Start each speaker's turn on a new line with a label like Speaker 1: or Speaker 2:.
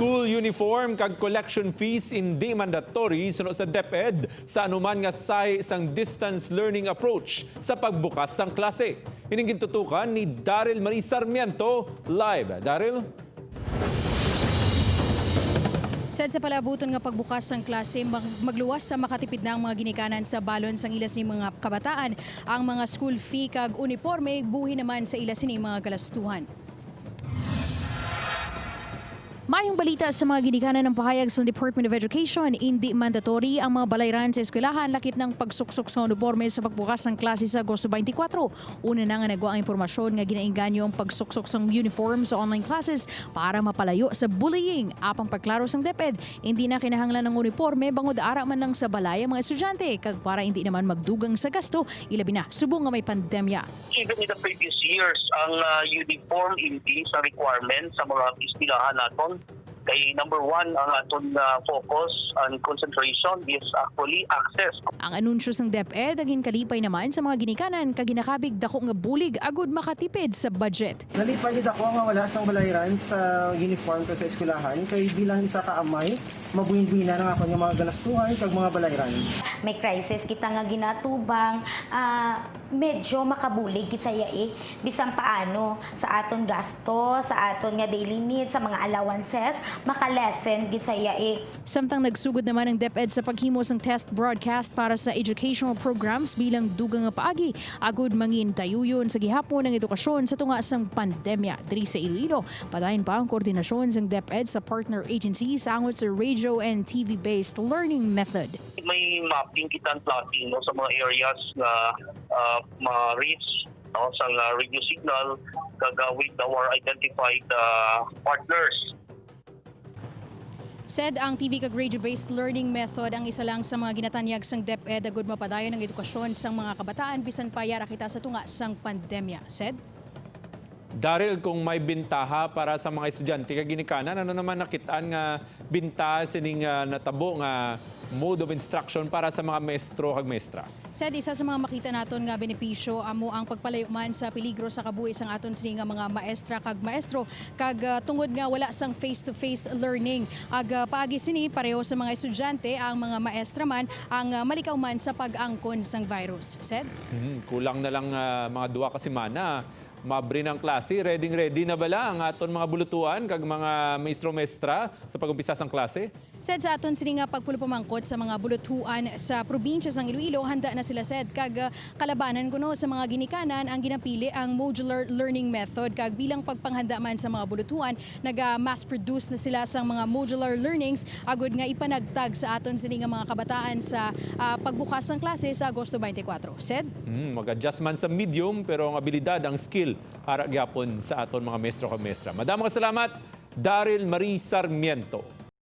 Speaker 1: School uniform kag collection fees hindi mandatory suno sa DepEd sa anuman nga sahi sang distance learning approach sa pagbukas sang klase. Ining gintutukan ni Daryl Marie Sarmiento live. Daryl?
Speaker 2: Said sa palabuton nga pagbukas ng klase, magluwas sa makatipid na ang mga ginikanan sa balon sang ilas ni mga kabataan. Ang mga school fee kag uniforme buhi naman sa ilas ni mga galastuhan. Mayong balita sa mga ginikanan ng pahayag sa Department of Education, hindi mandatory ang mga balayran sa eskwelahan lakip ng pagsuksok sa uniforme sa pagbukas ng klase sa Agosto 24. Una na nga nagwa ang impormasyon nga ginainganyo ang pagsuksok sa uniform sa online classes para mapalayo sa bullying. Apang pagklaro sang DepEd, hindi na kinahanglan ng uniforme bangod ara man lang sa balay ang mga estudyante kag para hindi naman magdugang sa gasto, ilabi na subong nga may pandemya.
Speaker 3: Even in the previous years, ang uniform hindi sa requirement sa mga eskwelahan naton. Kay number one, ang aton focus and concentration is actually access.
Speaker 2: Ang anunsyo ng DepEd naging kalipay naman sa mga ginikanan kag ginakabig dako nga bulig agud makatipid sa budget.
Speaker 4: Nalipay gid ako nga wala sang balayran sa uniform ko sa eskwelahan kay bilang isa ka amay, mabuhin-buhinan ang ako nga mga galastuhan kag mga balayran.
Speaker 5: May crisis kita nga ginatubang, medyo makabulig gid saya eh, bisan paano sa aton gasto, sa aton nga daily needs, sa mga allowances, makalesen gid saya eh.
Speaker 2: Samtang nagsugod naman ang DepEd sa paghimos ng test broadcast para sa educational programs bilang dugang nga paagi agud mangin tayuyon sa gihapon ng edukasyon sa tunga sang pandemya diri sa Iloilo. Padayon pa ang koordinasyon sang DepEd sa partner agencies angot sa radio and TV-based learning method.
Speaker 3: May mapping kita and plotting, no, sa mga areas na ma-reach, no, sa radio signal kag with our identified partners.
Speaker 2: Said ang TV kag radio-based learning method ang isa lang sa mga ginatanyag sang DepEd agud mapadayon ang edukasyon sang mga kabataan bisan pa yara kita sa tunga sang pandemya. Said.
Speaker 1: Daryl, kung may bintaha para sa mga estudyante kag ginikanan, ano naman nakitaan nga bintaha sining natabo nga mode of instruction para sa mga maestro kag maestra?
Speaker 2: Said isa sa mga makita naton nga benepisyo amo ang pagpalayo man sa peligro sa kabuhi sang aton sini nga mga maestra kag maestro kag tungod nga wala sang face-to-face learning. Ag paagi sini pareho sa mga estudyante, ang mga maestra man ang malikaw man sa pag-angkon sang virus. Said.
Speaker 1: Kulang na lang mga 2 ka semana maabri ng klase. Ready ready na bala ang aton mga bulutuan kag mga maestro maestra sa pag-umpisa sang klase?
Speaker 2: Said sa aton sini nga pagpulupamangkot sa mga bulutuan sa probinsya sang Iloilo, handa na sila, said, kag kalabanan kuno sa mga ginikanan ang ginapili ang modular learning method kag bilang pagpanghanda man sa mga bulutuan, naga mass produce na sila sang mga modular learnings agud nga ipanagtag sa aton sini nga mga kabataan sa pagbukas ng klase sa Agosto 24. Said.
Speaker 1: Mag-adjust man sa medium pero ang abilidad, ang skill ara gyapon sa aton mga maestro kag maestra. Madamo nga salamat, Daryl Marie Sarmiento.